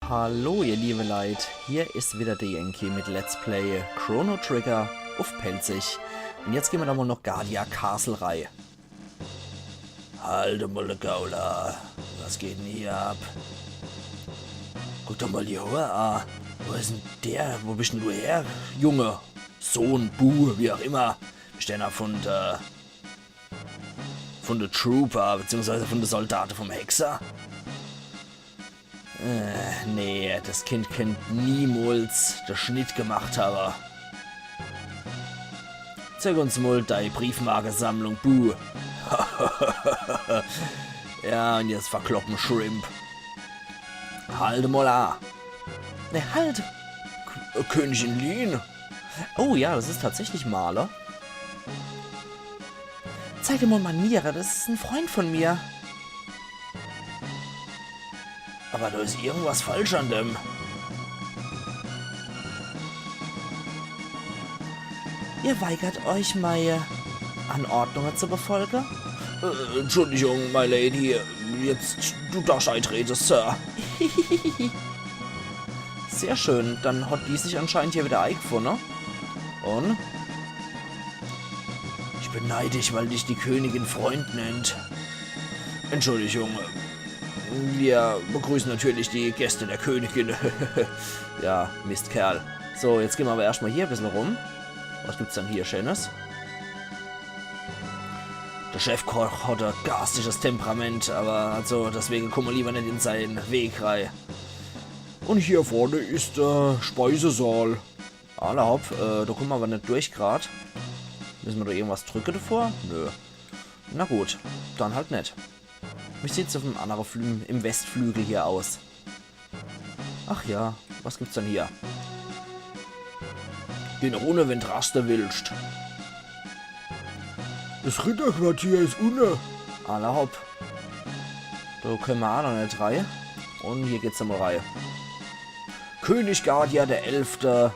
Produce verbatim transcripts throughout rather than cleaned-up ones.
Hallo ihr liebe Leit, hier is wieder de Yankee mit Let's Play Chrono Trigger uff Pälzisch. Un jetzt gehn mer do mol noch Guardia Castle rei. Halt mol de Gaul a, was geht denn hier ab? Guck doch mol die Hoor a. Wo is denn der? Wo bisch denn du her, Junge? Sohn, Bu, wie auch immer. Bisch du einer vun de, vun de Trooper, beziehungsweise vun de Soldate vum Hexer? Äh, nee, des Kind kennt niemols de Schnitt gemacht hawwe. Zeig uns mol dei Briefmarkesammlung, Bu. Ja, un jetzt verkloppe, Shrimp. Halt mol a. Ne, halt! K Königin Lyn. Oh ja, des is tatsächlich Marle. Zeig dem mol Maniere, des is en Freund vun mir. Awwer do is irgendwas falsch an dem. Ihr weigert euch, meine Anordnungen zu befolgen? Äh, Entschuldigung, my lady. Jetzt, du darfsch eitrete, Sir. Sehr schön, dann hat die sich anscheinend hier wieder eigfunne. Un? Ich bin neidisch, weil dich die Königin Freund nennt. Entschuldigung. Wir begrüßen natürlich die Gäste der Königin. Ja, Mistkerl. So, jetzt gehn mer awwer erscht mol hier e bissel rum. Was gibt's dann hier Schönes? De Chefkoch hat e garstiges Temperament, awwer also deswege kumme mer liewer net in sein Weg rei. Un hier vorne is de Speisesaal. Alla hopp, äh, do kumme mer awwer net durch grad. Misse mer do irgendwas drücke devor? Nö. Na gut, dann halt net. Wie sieht's uff em annere Flü-, im Westflügel hier aus? Ach ja, was gibt's dann hier? Geh noch unne, wenn d' raste willscht. Des Ritterquartier is unne. Alla hopp. Do kenne mer aa noch net rei. Un hier geht's emol rei. König Guardia der Elfte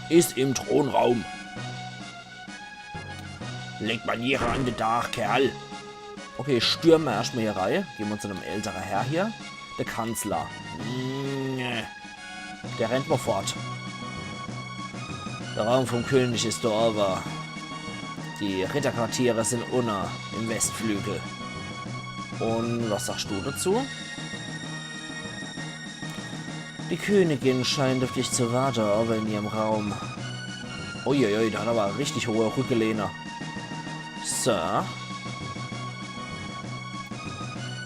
is im Thronraum. Leg Maniere an de Daach, Kerl. Okay, stürme mer erscht mol hier rei. Gehn mer zu dem ältere Herr hier. De Kanzler. Nee. Der rennt mol fort. De Raum vum König is do owwe. Die Ritterquartiere sin unne im Westflügel. Un was sagscht du dezu? Die Königin scheint uff dich zu warte, owwe in ihrem Raum. Uiuiui, der hat awwer richtig hohe Rückelehne. Sir?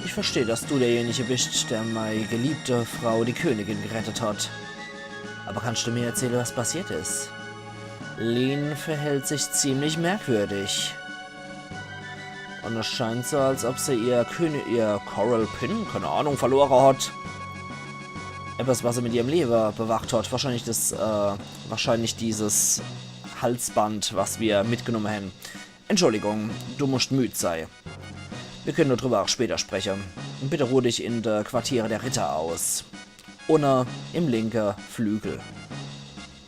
Ich versteh, dass du derjenige bist, der meine geliebte Frau, die Königin, gerettet hat. Aber kannst du mir erzählen, was passiert ist? Lyn verhält sich ziemlich merkwürdig. Un es scheint so, als ob se ihr König, ihr Coral Pin, keine Ahnung, verlore hat. Etwas, was se mit ihrem Lewe bewacht hat. Wahrscheinlich das, äh, wahrscheinlich dieses Halsband, was wir mitgenommen haben. Entschuldigung, du musst müd sei. Wir können nur drüber auch später sprechen. Bitte ruh dich in de Quartiere der Ritter aus. Unne im linke Flügel.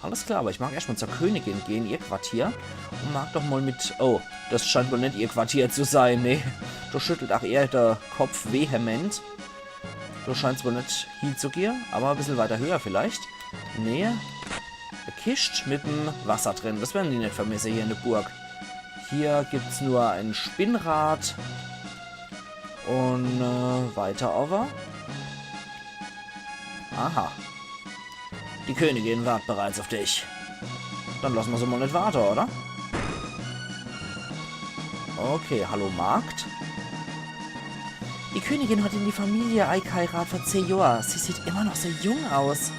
Alles klar, aber ich mag erscht mal zur Königin gehen, ihr Quartier. Und mag doch mal mit... Oh, das scheint wohl net ihr Quartier zu sein, ne? Da schüttelt auch er de Kopf vehement. Du scheinst wohl net hie zu gehe, aber e bissel weiter höher vielleicht. Nee. E Kischt mit em Wasser drin. Das werden die net vermisse hier in de Burg. Hier gibt's nur e Spinnrad. Und, äh, weiter aber. Aha. Die Königin wart bereits auf dich. Dann lassen wir se mal net warte, oder? Okay, hallo Magd. Die Königin hat in die Familie eingeheirat vor zehn Johr. Sie sieht immer noch so jung aus.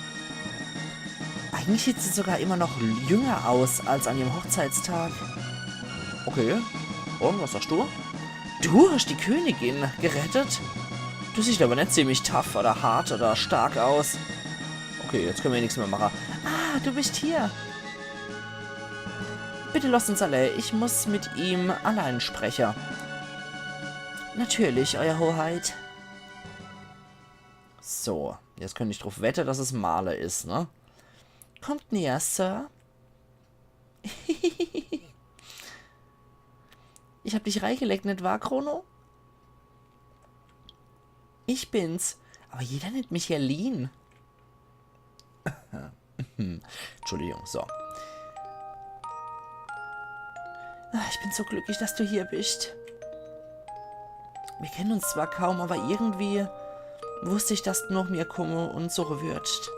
Eigentlich sieht sie sogar immer noch jünger aus als an ihrem Hochzeitstag. Okay. Und was sagst du? Du hast die Königin gerettet? Du siehst aber net ziemlich tough oder hart oder stark aus. Okay, jetzt können wir nix mehr machen. Ah, du bist hier. Bitte lasst uns alle. Ich muss mit ihm allein sprechen. Natürlich, Euer Hoheit. So, jetzt könnte ich drauf wette, dass es Marle is, ne? Kommt näher, Sir. Ich hab dich reingelegt, net wahr, Chrono? Ich bin's. Aber jeder nennt mich hier Lyn. Entschuldigung, so. Ah, ich bin so glücklich, dass du hier bist. Wir kennen uns zwar kaum, aber irgendwie wusste ich, dass du noch mir komme und suche würdest.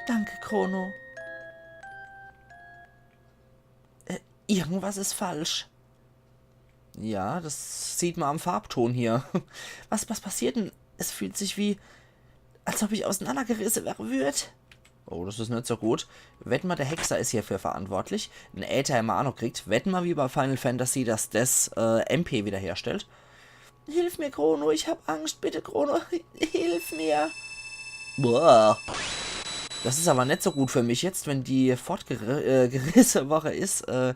Danke, Chrono. Äh, irgendwas ist falsch. Ja, das sieht man am Farbton hier. Was, was passiert denn? Es fühlt sich wie, als ob ich auseinandergerisse wäre würd. Oh, das is net so gut. Wett ma, der Hexer is hierfür verantwortlich. En Äther hämmer aa noch gekriegt. Wett ma, wie bei Final Fantasy, dass des äh, M P wiederherstellt. Hilf mir, Chrono, ich hab Angst. Bitte, Chrono, hilf mir. Boah. Das is aber net so gut für mich jetzt, wenn die fortgerisse äh, gerisse Woche is. Äh,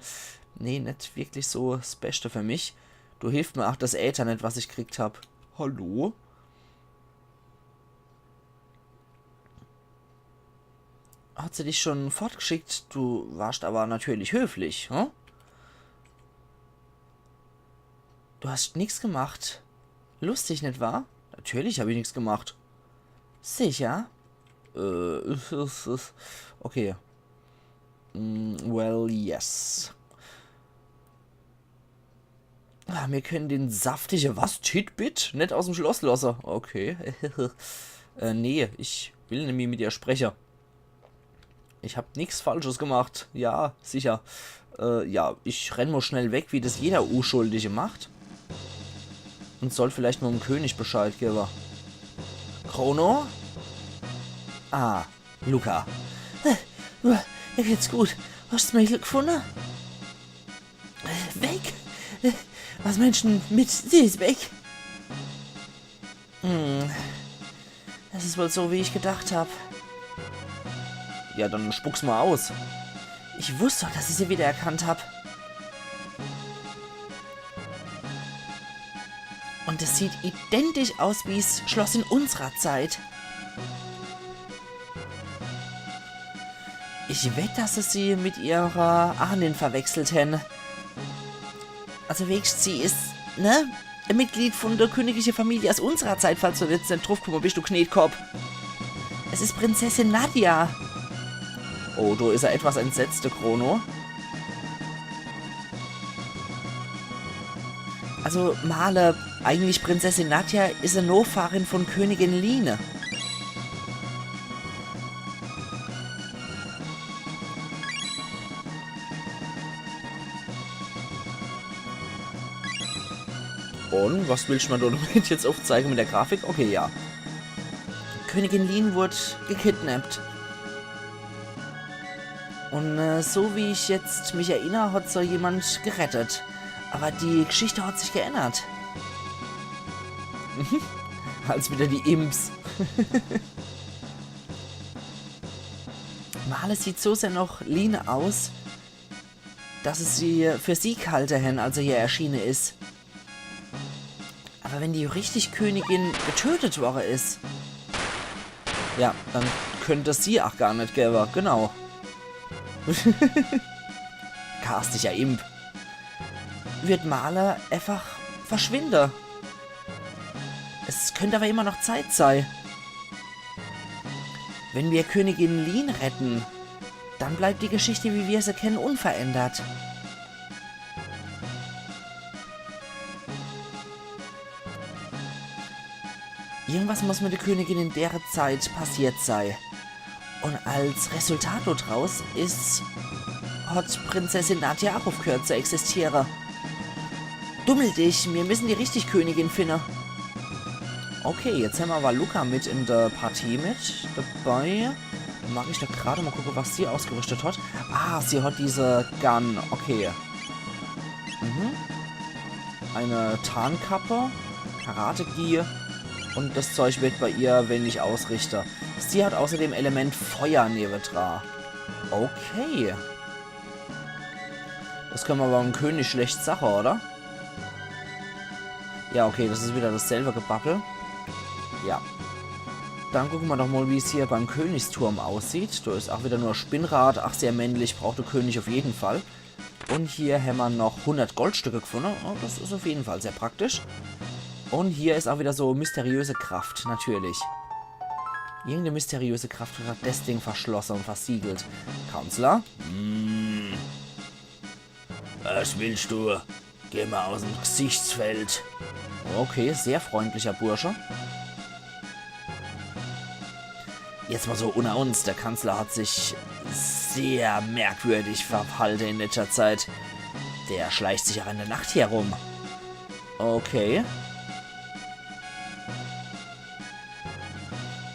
nee, net wirklich so s Beschte für mich. Do hilft mir aa das Äther net, was ich gekriegt hab. Hallo? Hat se dich schon fortgeschickt? Du warst aber natürlich höflich, hm? Du hast nix gemacht. Lustig, net wahr? Natürlich hab ich nix gemacht. Sicher? Äh, okay. Mm, well, yes. Ah, mir können den saftige, was? Titbit? Net aus'm Schloss losse. Okay. äh, nee, ich will nämlich mit ihr spreche. Ich hab nix Falsches gemacht. Ja, sicher. Äh, ja, ich renn mo schnell weg, wie das jeder Uschuldige macht. Und soll vielleicht mo em König Bescheid gewwe. Chrono? Ah, Lucca. Äh, mir geht's gut. Hast das Mädel gefunne? Weg? Was meinst du mit, sie is weg? Hm. Das is wohl so, wie ich gedacht hab. Ja, dann spuck's mo aus. Ich wusst doch, dass ich sie wiedererkannt hab. Und es sieht identisch aus wie's Schloss in unserer Zeit. Ich wett, dass se sie mit ihrer Ahnen verwechselt hen. Also wenigstens sie is, ne? E Mitglied von der königliche Familie aus unserer Zeit, falls du jetzt net druffkumme bist, du Knetkopp. Es is Prinzessin Nadia. Oh, do is er etwas entsetzt, der Chrono. Also, Marle, eigentlich Prinzessin Nadia is e Nochfahrin von Königin Lene. Und was willst du mir damit jetzt aufzeigen mit der Grafik? Okay, ja. Königin Lene wurde gekidnappt. Und äh, so wie ich jetzt mich erinnere, hat sie jemand gerettet. Aber die Geschichte hat sich geändert. Als wieder die Imps. Marle sieht so sehr noch Lene aus, dass es sie für Sieg gehalte hen, als er hier erschiene is. Aber wenn die richtig Königin getötet worre is, ja, dann könnt es sie aa gar net gewwe, genau. Garstiger Imp. Wird Marle einfach verschwinde. Es könnt aber immer noch Zeit sei. Wenn wir Königin Lene retten, dann bleibt die Geschichte, wie wir se kennen, unverändert. Irgendwas muss mit der Königin in dere Zeit passiert sei. Und als Resultat do draus is, hat Prinzessin Nadia aa aufgehört zu existiere. Dummel dich, mir müssen die richtig Königin finne. Okay, jetzt hämmer aber Lucca mit in der Partie mit dabei. Mag ich doch grad mo gucke, was sie ausgerüstet hat. Ah, sie hat diese Gun. Okay. Mhm. Eine Tarnkappe, Karate-Gi und das Zeug wird bei ihr wenig ausrichte. Sie hat außerdem Element Feuer newedra. Okay. Das könne mer beim König schlecht sache, oder? Ja, okay, das is wieder dasselbe Gebabbel. Ja. Dann gucke mer doch mol, wie's hier beim Königsturm aussieht. Do is aa wieder nur Spinnrad. Ach, sehr männlich, braucht der König auf jeden Fall. Und hier hämmer noch hundert Goldstücke gefunne. Oh, das is auf jeden Fall sehr praktisch. Und hier is auch wieder so mysteriöse Kraft, natürlich. Irgendeine mysteriöse Kraft hat das Ding verschlossen und versiegelt. Kanzler? Hm. Was willst du? Geh mal aus dem Gesichtsfeld. Okay, sehr freundlicher Bursche. Jetzt mal so unter uns, der Kanzler hat sich sehr merkwürdig verhalten in letzter Zeit. Der schleicht sich auch in der Nacht hier rum. Okay.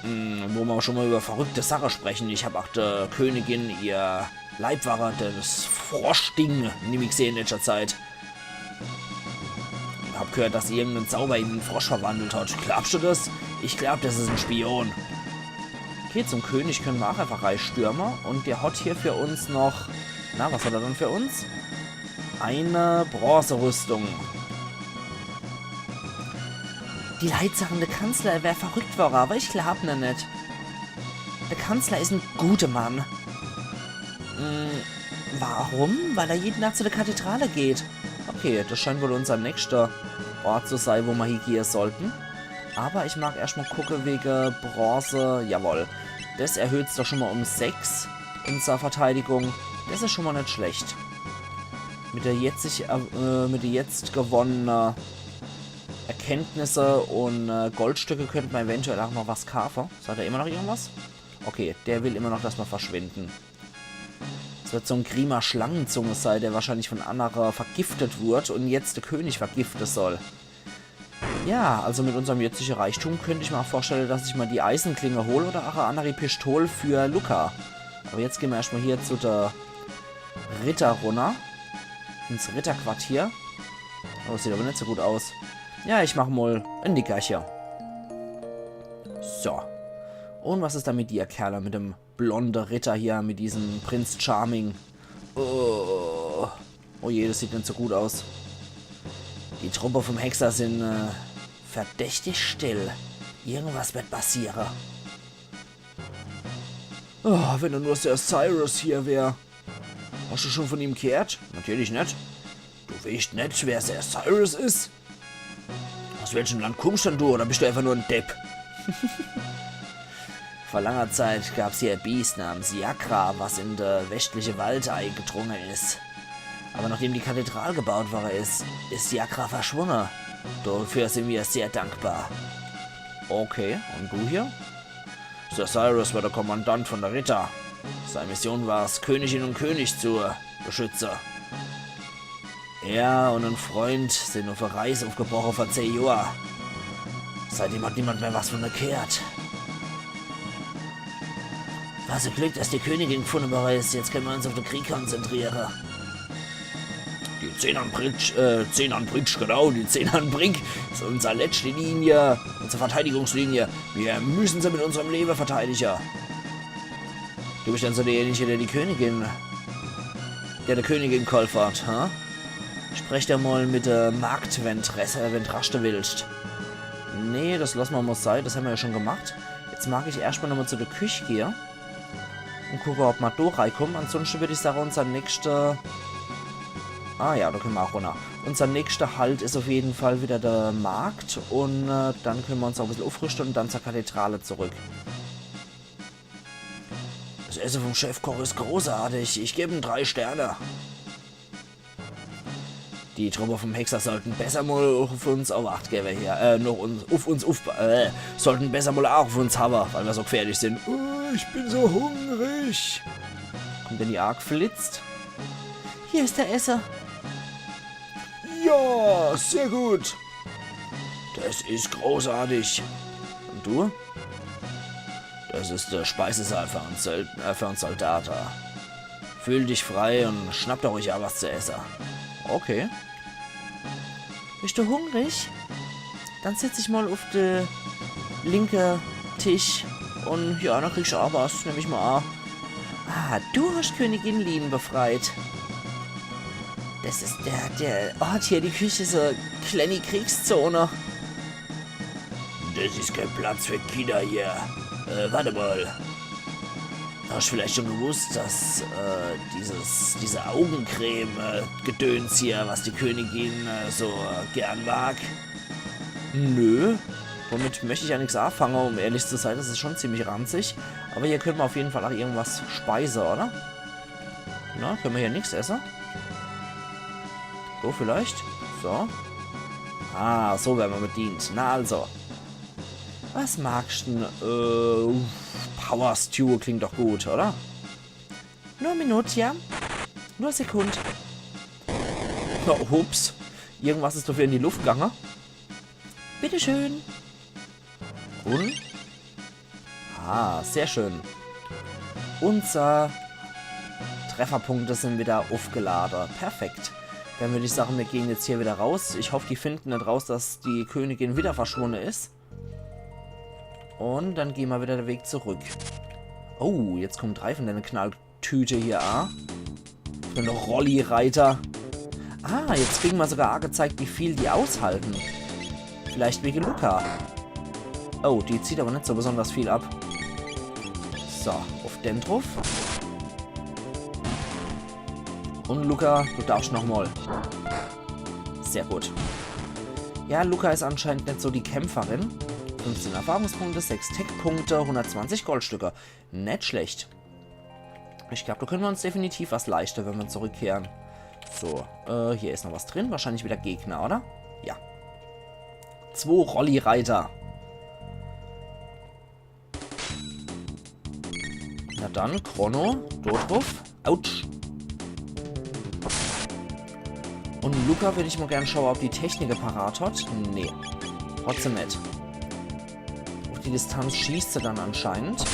Hm, wo wir schon mal über verrückte Sachen sprechen. Ich hab auch der Königin ihr Leibwache, das Froschding, nimmi gesehen in letzter Zeit. Hab gehört, dass sie irgendeinen Zauber in einen Frosch verwandelt hat. Glaubst du das? Ich glaub, das ist ein Spion. Okay, zum König können wir auch einfach reistürmen. Und der hat hier für uns noch... Na, was hat er dann für uns? Eine Bronzerüstung. Die Leit sagen, der Kanzler wär verrückt worre, aber ich glaub ne net. Der Kanzler is en guter Mann. Hm, warum? Weil er jede Nacht zu der Kathedrale geht. Okay, das scheint wohl unser nächster Ort zu sein, wo wir hiegehe sollten. Aber ich mag erscht mal gucke wege Bronze. Jawohl. Das erhöht's doch schon mal um sechs, unsere Verteidigung. Das is schon mal net schlecht. Mit der jetzig, äh, mit der jetzt gewonnene Erkenntnisse und, äh, Goldstücke könnte man eventuell auch noch was kaufen. Sagt er immer noch irgendwas? Okay, der will immer noch, dass wir verschwinden. Es wird so ein Grima Schlangenzunge sein, der wahrscheinlich von Annere vergiftet wurde und jetzt der König vergiften soll. Ja, also mit unserem jetzigen Reichtum könnte ich mir auch vorstellen, dass ich mal die Eisenklinge hol oder auch eine andere Pistole für Lucca. Aber jetzt gehen wir erstmal hier zu der Ritter runter. Ins Ritterquartier. Oh, das sieht aber nicht so gut aus. Ja, ich mach mal ein Nickerchen. So. Und was ist da mit dir, Kerle, mit dem blonde Ritter hier, mit diesem Prinz Charming? Oh, oh je, das sieht nicht so gut aus. Die Truppe vom Hexer sind, äh, verdächtig still. Irgendwas wird passieren. Oh, wenn nur Sir Cyrus hier wär. Hast du schon von ihm gehört? Natürlich nicht. Du weißt nicht, wer Sir Cyrus ist? Aus welchem Land kommst denn du, oder bist du einfach nur ein Depp? Vor langer Zeit gab's hier ein Biest namens Jakra, was in der westliche Wald eingedrungen ist. Aber nachdem die Kathedrale gebaut worden ist, ist Jakra verschwunden. Dafür sind wir sehr dankbar. Okay, und du hier? Sir Cyrus war der Kommandant von der Ritter. Seine Mission war's, Königin und König zu beschützen. Er und ein Freund sind auf eine Reise aufgebrochen vor zehn Jahren. Seitdem hat niemand mehr was von mir gehört. Was ein Glück, dass die Königin gefunden worden ist. Jetzt können wir uns auf den Krieg konzentrieren. Die Zehn an Bridge, äh, Zehn an Bridge, genau, die Zehn an Brick ist unsere letzte Linie, unsere Verteidigungslinie. Wir müssen sie mit unserem Leben verteidigen. Du bist also derjenige, der die Königin, der der Königin geholfen hat, ha? Sprech doch mal mit der Magd, wenn Tresse, wenn Traschte willst. Nee, das lassen wir mal sein, das haben wir ja schon gemacht. Jetzt mag ich erstmal nochmal zu der Küche gehen. Und gucke, ob ma do reikommen. Ansonsten würde ich sagen, unser nächster... Ah ja, da können wir auch runter. Unser nächster Halt ist auf jeden Fall wieder der Markt. Und äh, dann können wir uns auch ein bisschen aufrüsten und dann zur Kathedrale zurück. Das Essen vom Chefkoch ist großartig. Ich gebe ihm drei Sterne. Die Truppe vom Hexer sollten besser mal auf uns Obacht geben hier. Äh, noch uns, auf uns auf, äh, sollten besser mal auch auf uns haben, weil wir so gefährlich sind. Oh, ich bin so hungrig. Kommt denn die Ark flitzt? Hier ist der Esser. Ja, sehr gut. Das ist großartig. Und du? Das ist der Speisesaal für uns, Söld äh, für uns Soldaten. Fühl dich frei und schnapp doch ruhig auch was zu essen. Okay. Bist du hungrig? Dann setz dich mal auf de linke Tisch und ja, dann kriegst du auch was, nehm ich mal an. Ah, du hast Königin Lien befreit. Das ist der, der Ort hier, die Küche ist so kleine Kriegszone. Das ist kein Platz für Kinder hier. Äh, warte mal. Hast vielleicht schon gewusst, dass äh, dieses, diese Augencreme-Gedöns hier, was die Königin äh, so äh, gern mag, Nö. Damit möcht ich ja nix anfange, um ehrlich zu sein. Das is schon ziemlich ranzig. Aber hier könne mer auf jeden Fall auch irgendwas speise, oder? Na, könne mer hier nix esse? So vielleicht? So. Ah, so wern mer bedient. Na also. Was magst denn? Äh, Power Stew klingt doch gut, oder? Nur Minute, ja? Nur Sekund. Na, ups. Irgendwas is dafür in die Luft gange. Bitteschön. Und? Ah, sehr schön. Unser Trefferpunkte sind wieder aufgelade. Perfekt. Dann würd ich sagen, wir gehen jetzt hier wieder raus. Ich hoff, die finden net raus, dass die Königin wieder verschwunde is. Und dann gehen mer wieder de Weg zurück. Oh, jetzt kommen drei von dene Knalltüte hier, ah. Für en Rolli-Reiter. Ah, jetzt kriegen mer sogar angezeigt, wie viel die aushalten. Vielleicht wege Lucca. Oh, die zieht aber net so besonders viel ab. So, auf den drauf. Und Lucca, du darfst noch mal. Sehr gut. Ja, Lucca is anscheinend net so die Kämpferin. Fünfzehn Erfahrungspunkte, sechs Tech-Punkte, hundertzwanzig Goldstücke. Net schlecht. Ich glaub, da können wir uns definitiv was leisten, wenn wir zurückkehren. So, äh, hier is noch was drin. Wahrscheinlich wieder Gegner, oder? Ja. Zwo Rolli-Reiter. Na dann, Chrono, dort drauf. Autsch. Und Lucca würd ich mal gern schauen, ob die Technik parat hat. Nee. Hat se net. Auf die Distanz schießt se dann anscheinend.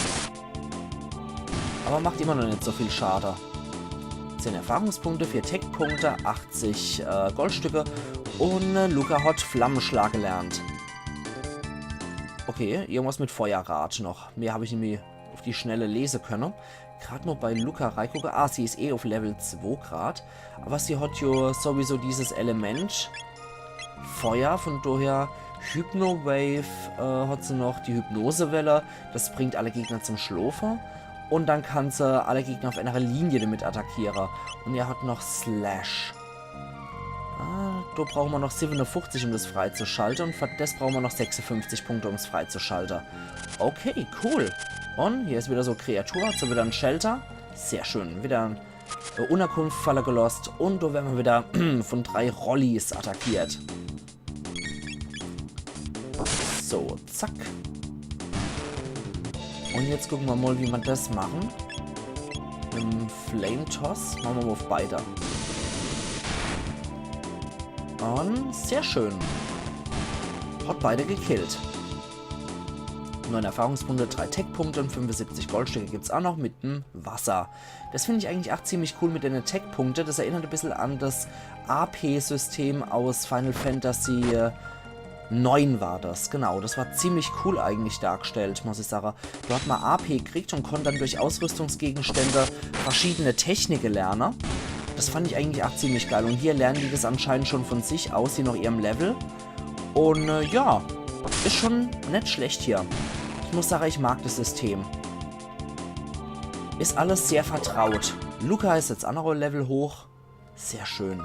Aber macht immer noch net so viel Schade. Zehn Erfahrungspunkte, vier Tech-Punkte, achtzig äh, Goldstücke. Und äh, Lucca hat Flammenschlag gelernt. Okay, irgendwas mit Feuerrad noch. Mehr hab ich nämlich auf die Schnelle lese könne. Grad mal bei Lucca reigucke. Ah, sie is eh auf Level zwei grad. Aber sie hat jo sowieso dieses Element Feuer, von daher Hypno-Wave äh, hat se noch, die Hypnosewelle. Das bringt alle Gegner zum Schlafe. Und dann kann se alle Gegner auf einer Linie damit attackiere. Und er hat noch Slash. Ah, da brauchen wir noch siebenundfünfzig, um das freizuschalten. Und für das brauchen wir noch sechsundfünfzig Punkte, um's freizuschalten. Okay, cool. Und hier is wieder so Kreatur, hat se wieder ein Shelter. Sehr schön. Wieder eine Unterkunft falle gelost. Und da werden wir wieder von drei Rollis attackiert. So, zack. Und jetzt gucken wir mal, wie wir das machen. Im Flame Toss machen wir mal auf beide. Und sehr schön. Hat beide gekillt. Neun Erfahrungspunkte, drei Tech-Punkte und fünfundsiebzig Goldstücke gibt's auch noch mit dem Wasser. Das find ich eigentlich auch ziemlich cool mit den Tech-Punkte. Das erinnert ein bisschen an das A P-System aus Final Fantasy neun war das, genau. Das war ziemlich cool eigentlich dargestellt, muss ich sagen. Da hat man A P gekriegt und konnte dann durch Ausrüstungsgegenstände verschiedene Techniken lernen. Das fand ich eigentlich auch ziemlich geil. Und hier lernen die das anscheinend schon von sich aus, je nach ihrem Level. Und äh, ja, is schon net schlecht hier. Ich muss sagen, ich mag das System. Is alles sehr vertraut. Lucca is jetzt auch noch ein Level hoch. Sehr schön.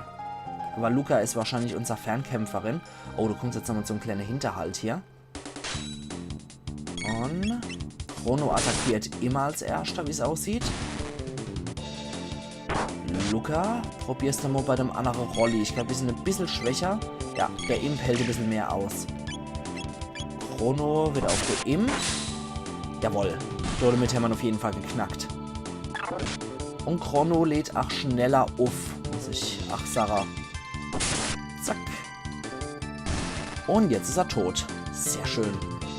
Aber Lucca is wahrscheinlich unser Fernkämpferin. Oh, du kommst jetzt nochmal zum kleinen Hinterhalt hier. Und Chrono attackiert immer als Erster, wie's aussieht. Lucca, probier's doch mal bei dem anderen Rolli. Ich glaub, die sind ein bisschen schwächer. Ja, der Imp hält ein bisschen mehr aus. Chrono wird aufgeimpt. Jawohl, damit haben wir auf jeden Fall geknackt. Und Chrono lädt auch schneller auf, muss ich auch sagen. Zack. Und jetzt is er tot. Sehr schön.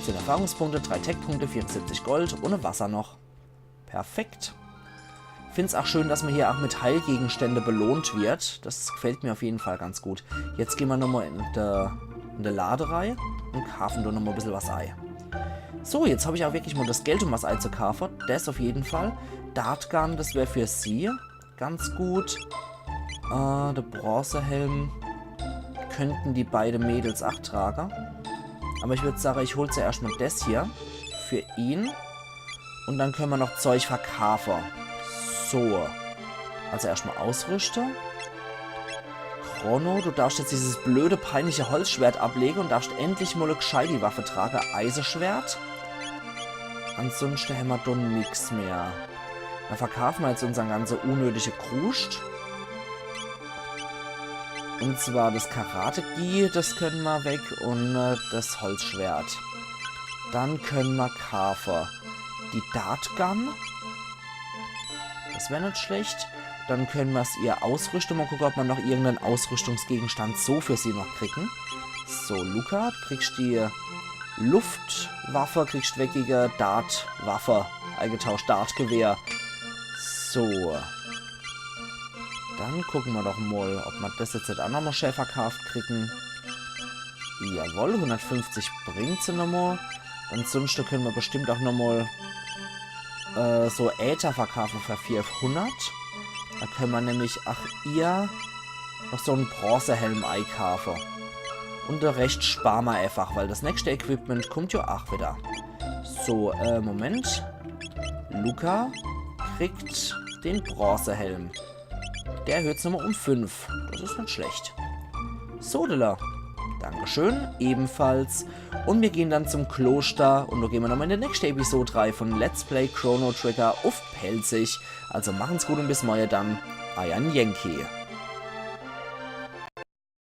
Zehn Erfahrungspunkte, drei Tech-Punkte, vierundsiebzig Gold und ein Wasser noch. Perfekt. Find's auch schön, dass man hier auch mit Heilgegenstände belohnt wird. Das gefällt mir auf jeden Fall ganz gut. Jetzt gehen wir nochmal in der, in der Laderei und kaufen da nochmal ein bisschen was ei. So, jetzt hab ich auch wirklich mal das Geld, um was einzukaufen. Das auf jeden Fall. Dartgun, das wär für sie ganz gut. Äh, der Bronzehelm könnten die beide Mädels auch tragen. Aber ich würd sagen, ich hol zuerst mal das hier für ihn. Und dann können wir noch Zeug verkaufen. So. Also erstmal ausrüsten. Chrono, du darfst jetzt dieses blöde, peinliche Holzschwert ablege und darfst endlich mol e gscheiti Waffe trage. Eiseschwert. Ansunschte hämmer do nix mehr. Dann verkaafe mer jetzt unsern ganze unnötige Kruscht. Und zwar das Karate-Gi, das kenne mer weg, und äh, das Holzschwert. Dann kenne mer kaafe die Dart Gun. Das wär net schlecht. Dann kenne mer's ihr ausrüschte. Mol gucke, ob mer noch irgenden Ausrüstungsgegenstand so für sie noch kriegen. So, Lucca, kriegst die Luftwaffe, kriegst weggege Dart-Waffe eigetauscht, Dart-Gewehr. So. Dann gucke mer doch mol, ob mer das jetzt net aa nochmol schä verkaaft kriegen. Jawoll, hundertfünfzig bringt se nochmol. Ansunschte kenne mer bestimmt aa nochmol äh, so Äther verkaafe für vierhundert. Do kenne mer nämlich, ach, ihr noch so en Bronzehelm eikaafe. Und de Rescht spare mer eifach, weil das nächste Equipment kummt jo ach wieder. So, äh, Moment. Lucca kriegt den Bronzehelm. Der erhöht's nochmol um fünf. Das is net schlecht. Sodele. Dankeschön. Ebenfalls. Und mir gehn dann zum Kloster und do gehn mer nochmol in de nächste Episode rei von Let's Play Chrono Trigger uff Pälzisch. Also machen's gut und bis morje dann. Eier Yankee.